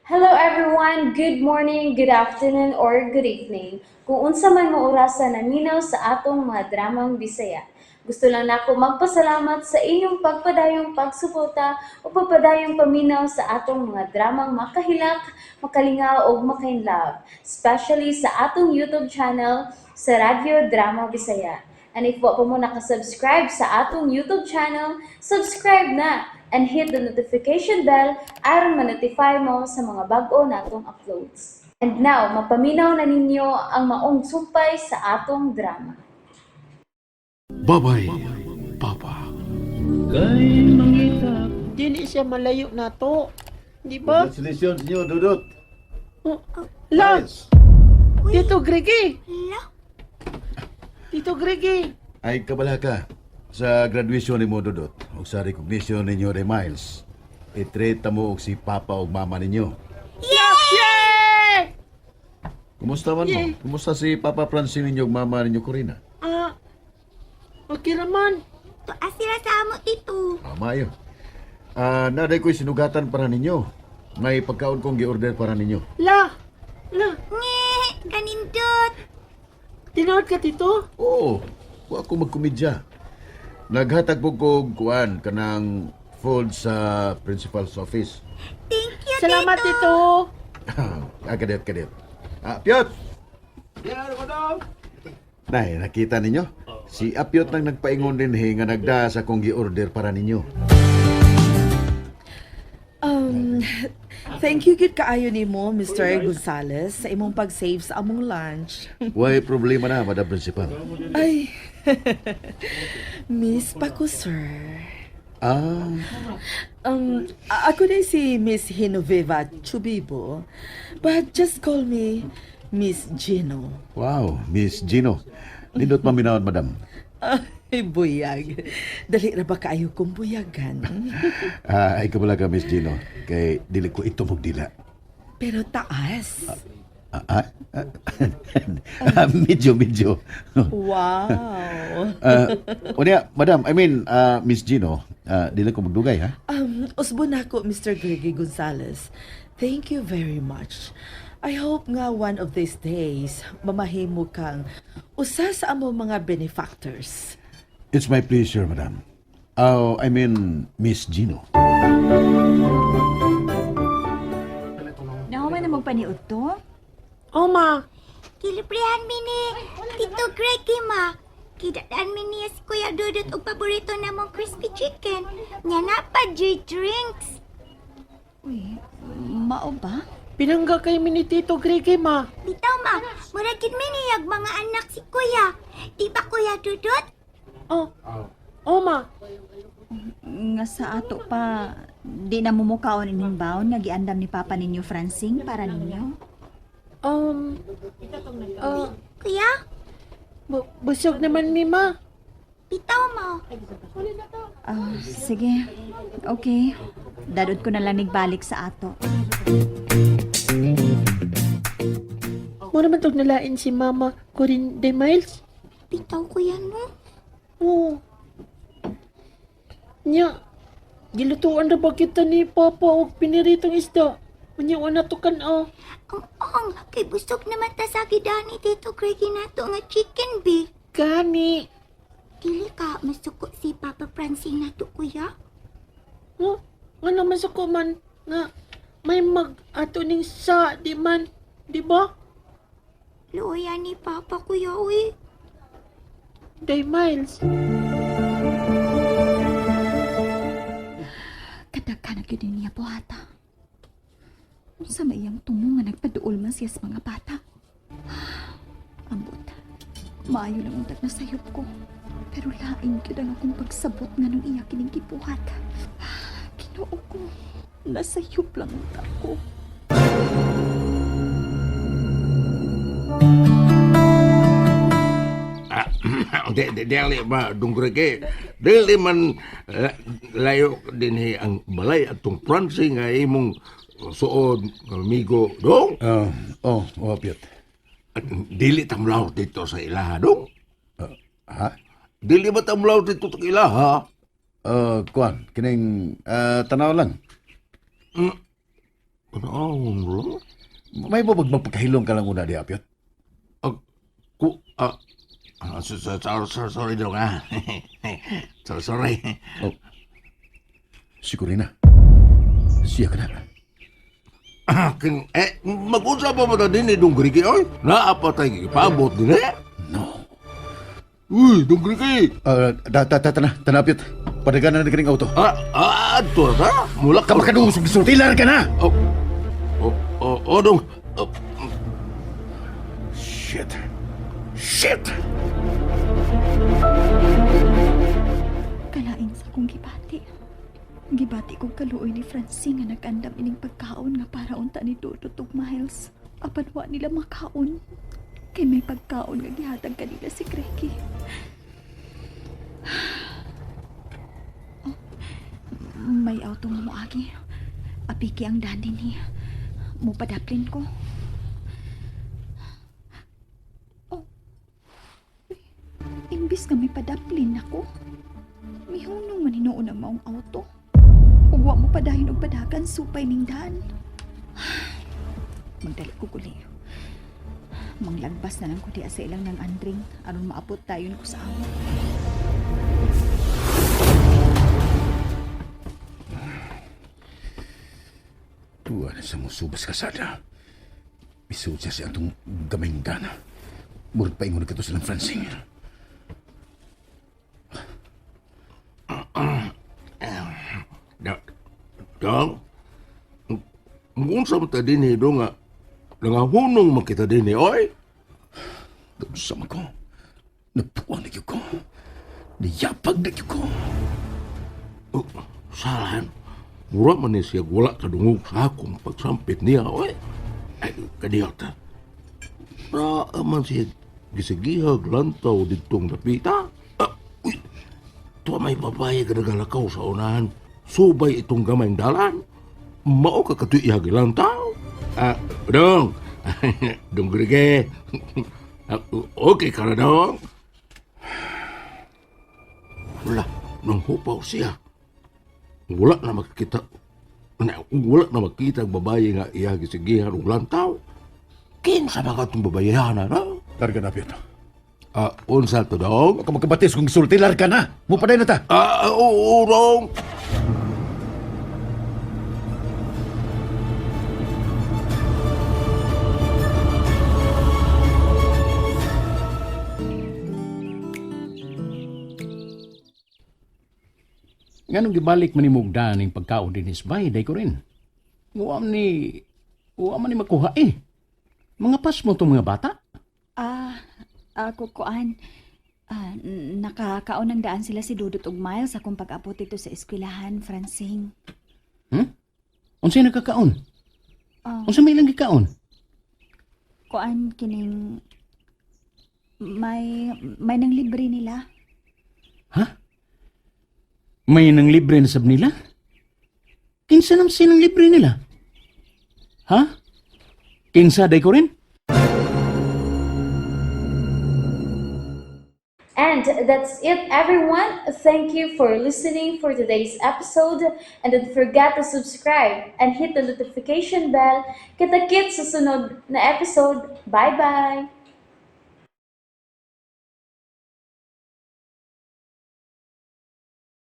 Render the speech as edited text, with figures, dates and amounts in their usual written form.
Hello everyone! Good morning, good afternoon, or good evening. Kung unsa man mo orasa naminaw sa atong mga dramang Bisaya. Gusto lang nako magpasalamat sa inyong pagpadayong pagsuporta o pagpadayong paminaw sa atong mga dramang makahilak, makalingaw ug makainlove, especially sa atong YouTube channel sa Radyo Drama Bisaya. And if wa pa mo nakasubscribe sa atong YouTube channel, subscribe na and hit the notification bell aron ma-notify mo sa mga bag-o natong uploads. And now, mapaminaw na ninyo ang maong sumpay sa atong drama. Babay, Papa. Dili siya malayo na to. Di ba? Congratulations niyo, Dudut. Oh, La, Nice. Tito Greggy! La, Tito Greggy! Ay, kabala ka. Sa graduation nimo, Dudut, ug sa recognition ninyo ni Miles, i-treat mo og si Papa ug Mama ninyo. Yeah! Kumusta man mo? Yay! Kumusta si Papa Francine ninyo ug Mama ninyo, Corina? Ah, okay naman. tuas sila sa amo, Tito. Tama yun. Ah, naday ko'y sinugatan para ninyo. May pagkaon kong gi-order para ninyo. La, la, Nge, kanindot. tinuod ka, Tito? Oo, wa ko magkomedya. Naghatag po ko og kuan kanang fold sa principal's office. Thank you, Salamat, Tito. Tito. Ah, kadiyot, kadiyot. Ah, Piot! Nay, nakita ninyo? Si Apyot nang nagpaingon din he nga nagda sa kong gi-order para ninyo. Um, thank you gid kaayo nimo, Mr. Gonzales, sa imong pag-save sa among lunch. Way problema na, Madam Principal. Ay, Miss pa ko, sir. Ah, Ako na si Miss Hinoveva Chubibo, but just call me Miss Gino. Wow, Miss Gino. Nindot paminawon, Madam. Ay, buyag. Dali ra ba kaayo kong buyagan? Ah, ay kabala ka, Miss Gino. Kay dili ko ito dila. Pero taas. Ah, ah, ah, ah, medyo, medyo. Wow. Ah, unya, Madam, I mean, ah, Miss Gino, ah, dili ko magdugay, ha? Usbo na ako, Mr. Greggy Gonzales. Thank you very much. I hope nga one of these days, mamahimo kang usa sa among mga benefactors. It's my pleasure, Madam. Oh, I mean, Miss Gino. Nahuman na magpaniud to? Oh, ma. Kilibrihan mi ni Tito Greggy, ma. Kidadaan mi niya si Kuya Dudut og paborito namong crispy chicken. Nya na pa J drinks. Uy, mao ba? Pinangga kay mi ni Tito Greggy, ma. Bitaw, ma, mura gid mi niyag mga anak si Kuya. Di ba, Kuya Dudut? Oh, oh, ma. Nga sa ato pa, di na mumukaon ining baon nga giandam ni Papa ninyo Francing para ninyo? Ah, Kuya, busog naman mi, ma. bitaw mo. Ah, sige. Okay. Dadod ko na lang nigbalik sa ato. Mo naman tog nalain si Mama Corinne de Miles. Bitaw, Kuya, no? Oo. Nya, gilutuan ra ba kita ni Papa og piniritong isda? Unya wala to kan ah. Ang ang, kay busog naman ta sa gidan ni Tito Greggy nato nga chicken be. Gani. Dili ka masuko si Papa Francine nato, Kuya. Oh, ano man sa man nga may mag ato ning sa di man, di ba? Luya ni Papa, Kuya, uy. Day Miles. Kadaghan na gyud niya buhata. Unsa may iyang tungo nga nagpaduol man siya sa mga bata. Ambot. Maayo lang untag na sayop ko. Pero lain gyud ang akong pagsabot nga nung iya kining gibuhat. Ginoo ko. Nasayop lang unta ko. Di, di, dili ba, Dong Grege? Dili man layo dinhi ang balay atong Francie nga imong suod nga amigo dong. Oh, oh, oh, Piot. At dili tamlaw dito sa ilaha dong. Ha? Dili ba tamlaw dito sa ilaha? Kuan, kining ah, tanaw lang. Tanawon lang. May babag magpakahilong ka lang una di, Apyot. Ah, ku, ah, ah, so, so, so, so, sorry dong ah. So, sorry. Oh. Si Corina. Siya ka na. Kin, eh, mag-unsa pa ba ta din eh, dong Grigi, oy? Naa pa tayo gipaabot din eh. No. Uy, dong Grigi. Ah, da, da, da, tana, tana, Apyot. Padagana na kining auto. Ah, ah, adto ta. Mula ka. Kamakadungog sa gisulti, ka na! Oh, oh, oh, oh, dong. Oh, Shit. Shit! Kalain sa akong gibati. Gibati kong kaluoy ni Francine nga nag-andam ining pagkaon nga para unta ni Dudut ug Miles. Apan wa nila makaon. Kay may pagkaon nga gihatag kanila si Greggy. Oh, may auto nga moagi. Apiki ang daan dinhi. Mupadaplin ko. Oh. Uy, imbis nga may padaplin ako. Mihunong man hinuon ang maong auto. Ug wa mo padayon og padagan supay ning daan. Magdali ko guli. Manglagbas na lang ko diya sa ilang ng andring aron maabot tayon ko sa amo. Tuwa na sa musubas kasada. Isuot siya siya atong gamayng dana. Murag paingon na kato silang Francine. Da, dong. Mag-unsa man ta din eh, dong ah. Nangahunong man kita din eh, oy. Doon sama ko. Napuan na ko. Niyapag na ko. Oh, salahan. Mura man ni siya wala kadungog sa akong pagsampit niya, oy. Ay, kadiyot. Ra man siya gisigihag lantaw ditong dapita. Ah, uy, tuwa may babae ka nagalakaw sa unahan. Subay itong gamayng dalan. Mao ka katuig lantaw. Ah, dong. Dong Grige. Ah, okay ka na, dong. Wala, nang hupaw siya. Wala na makikita. Na, wala na makita ang babae nga iya gisigihan og lantaw. Kinsa ba katong babayehana na? Larga na, Piotr. Ah, unsa to dong? Huwag ka magkabatis kung gisulti. Larga na. Mupaday na ta. Ah, oo, dong. Nganong gibalik man ni Mugda ning pagkaon dinis bay, day ko rin. Wa man ni wa man ni makuha eh. Mga pas mo tong mga bata. Ah, ako kuan. Ah, nakakaon ng daan sila si Dudut ug Miles akong pag-abot dito sa eskwelahan, Francine. Hmm? Unsay nagkakaon? Ah. Unsa may ilang gikaon? Kuan kining may nang libre nila. Ha? May nang libre na sab nila? Kinsa nam sinang libre nila? Ha? Kinsa day ko rin? And that's it, everyone. Thank you for listening for today's episode. And don't forget to subscribe and hit the notification bell. Kita-kits sa sunod na episode. Bye-bye!